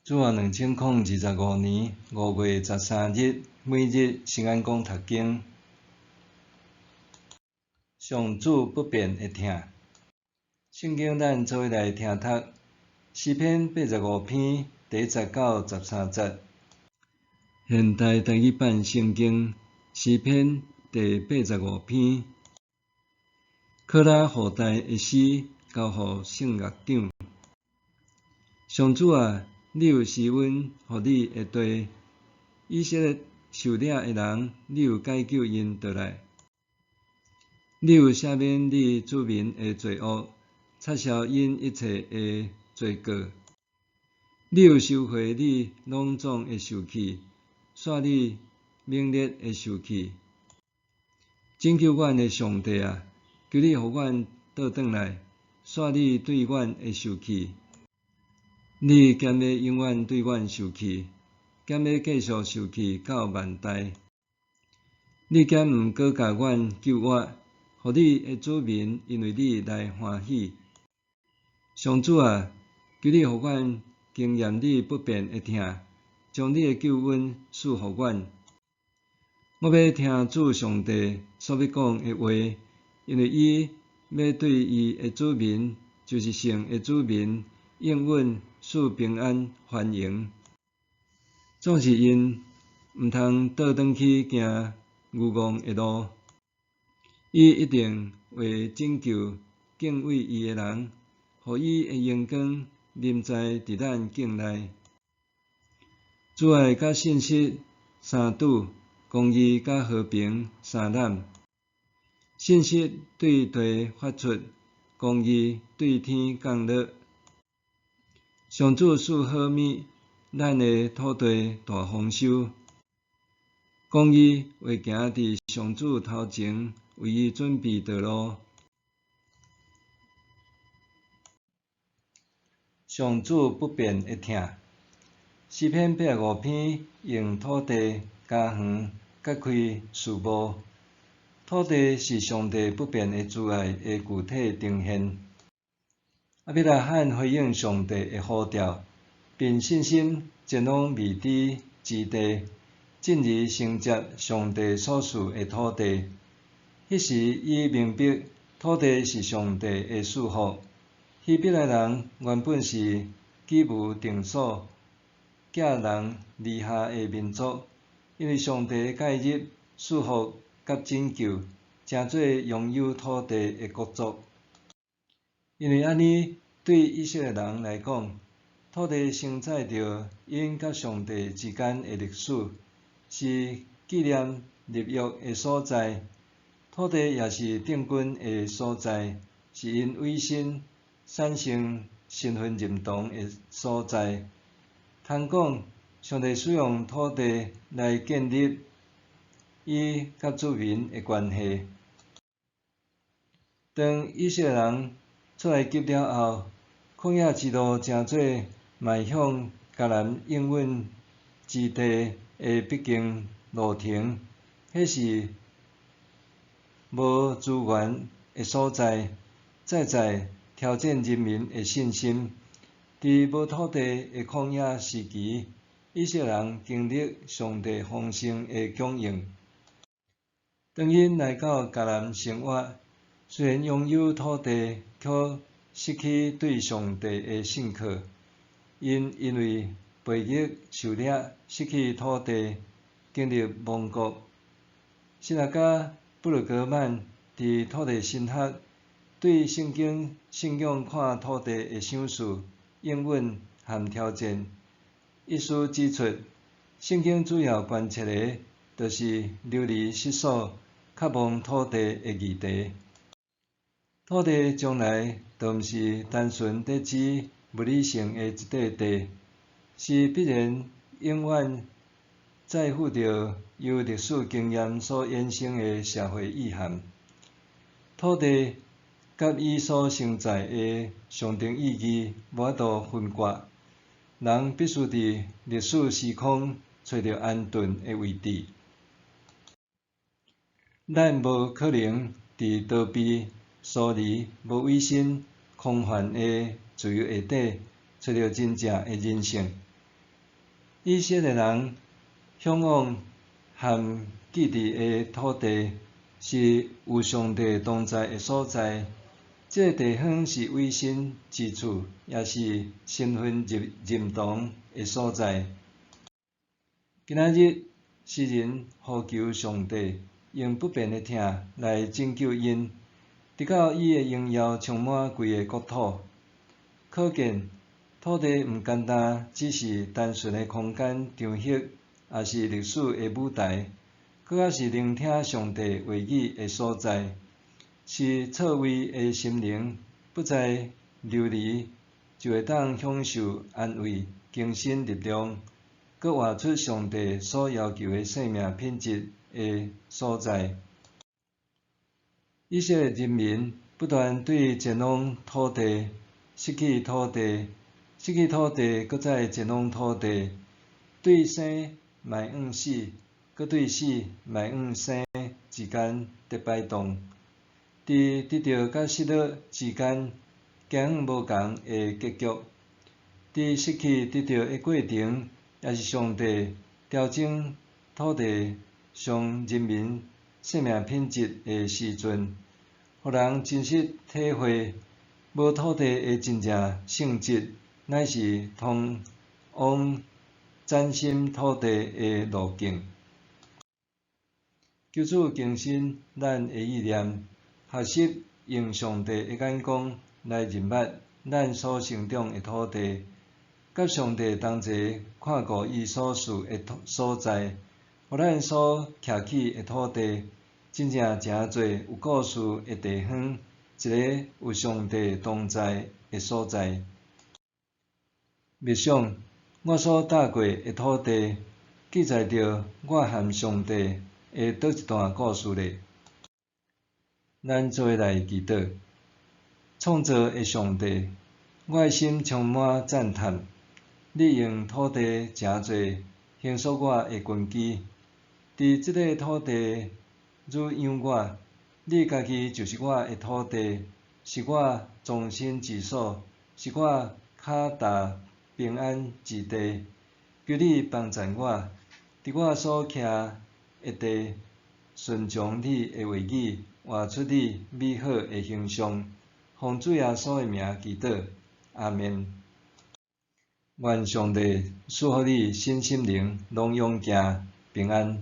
主後2025年5月13日，每日聖安講讀經。上主不變的疼。聖經咱做伙來聽讀詩篇85篇第一節到13節。現代台語版聖經詩篇第八十五篇，可拉後代的詩，交予聖樂長。上主啊，你有施恩予你的地，以色列受掠的人，你有解救𪜶倒來。你有赦免你子民的罪惡，擦消𪜶一切的罪過。你有收回你莽撞的受氣，煞你猛烈的受氣。拯救阮的上帝啊，求你予阮倒轉來，煞你對阮的受氣。你敢欲永遠對阮受氣？敢欲繼續受氣到萬代？你敢毋閣共阮救活，予你的子民因為你來歡喜？上主啊，求你予阮經驗你不變的疼，將你的救恩賜予阮。我欲聽主上帝所欲講的話，因為伊欲對伊的子民，就是聖的子民，應允賜平安繁榮。總是𪜶毋通倒轉去行愚戇的路，伊一定會拯救敬畏伊的人，予伊的榮光臨在佇咱境內。慈愛佮信實相拄，公義佮和平相攬。信實對地發出，公義對天降落。上主賜好物，咱的土地大豐收。公義會行佇上主頭前，為伊準備道路。上主不變的疼。詩篇八十五篇用土地、家園割開事物。土地是上帝不變的慈愛的具體呈現。亞伯拉罕回應上帝的呼召，憑信心前往未知之地，進而承接上帝所賜的土地。彼時伊明白土地是上帝的賜福。希伯來人原本是居無定所、寄人籬下的民族，因為上帝的介入、賜福佮拯救，成做擁有土地的國族。因為按呢，對以色列人來講，土地承載著𪜶佮上帝之間的歷史，是紀念立約的所在。土地也是定根的所在，是𪜶委身產生身份認同的所在。通講，上帝使用土地來建立伊佮子民的關係。當以色列人出埃及了後，曠野之路成做邁向迦南應允之地的必經路程，彼是無資源的所在，再再挑戰人民的信心。佇無土地的曠野時期，以色列人經歷上帝豐盛的供應。當𪜶來到迦南生活，雖然擁有土地，卻失去對上帝的信靠。𪜶因為背逆受掠，失去土地，經歷亡國。神學家布魯格曼佇土地神學對聖經信仰看土地的賞賜、應允和挑戰一書指出，聖經主要關切的，就是流離失所、渴望土地的議題。土地從來都毋是單純佇指物理性的一塊地，是必然永遠載負著由歷史經驗所衍生的社會意涵。土地佮伊所承載的象徵意義無法度分割，人必須佇歷史時空揣著安頓的位置。咱無可能佇逃避、疏離、無委身、空泛的自由下底，揣著真正的人性。以色列人嚮往和寄住的土地，是有上帝同在的所在。這个地方是委身之處，也是身份認同的所在。今仔日詩人呼求上帝，用不變的疼來拯救𪜶，直到伊的榮耀充滿規个國土。可見土地毋單單只是單純的空間場域，抑是歷史的舞台，閣較是聆聽上帝話語的所在，是錯位的心靈不再流離，就會當享受安慰、更新力量，閣活出上帝所要求的生命品質的所在。以色列人民不斷對前往土地，失去土地，失去土地，閣再前往土地，對生邁向死，閣對死邁向生之間佇擺動，佇得著佮失落之間，走向無仝的結局。佇失去得著的過程，也是上帝調整土地上人民生命品質的時陣，予人真實體會無土地的真正性質，乃是通往嶄新土地的路徑。求主更新咱的意念，學習用上帝的眼光來認捌咱所生長的土地，佮上帝同齊看顧伊所賜的所在，予咱所徛起的土地，真正成做有故事的地方，一个有上帝同在的所在。默想我所踏過的土地，記載著我和上帝的佗一段故事咧。咱做伙來祈禱，創造的上帝，我的心充滿讚嘆。你用土地成做形塑我的根基，佇這个土地滋養我，你家己就是我的土地，是我藏身之所，是我跤踏平安之地。求你幫贊我，佇我所徛的地，順從你的話語，活出你美好的形象。奉主耶穌的名祈禱，阿們。願上帝賜予你身心靈攏勇健平安。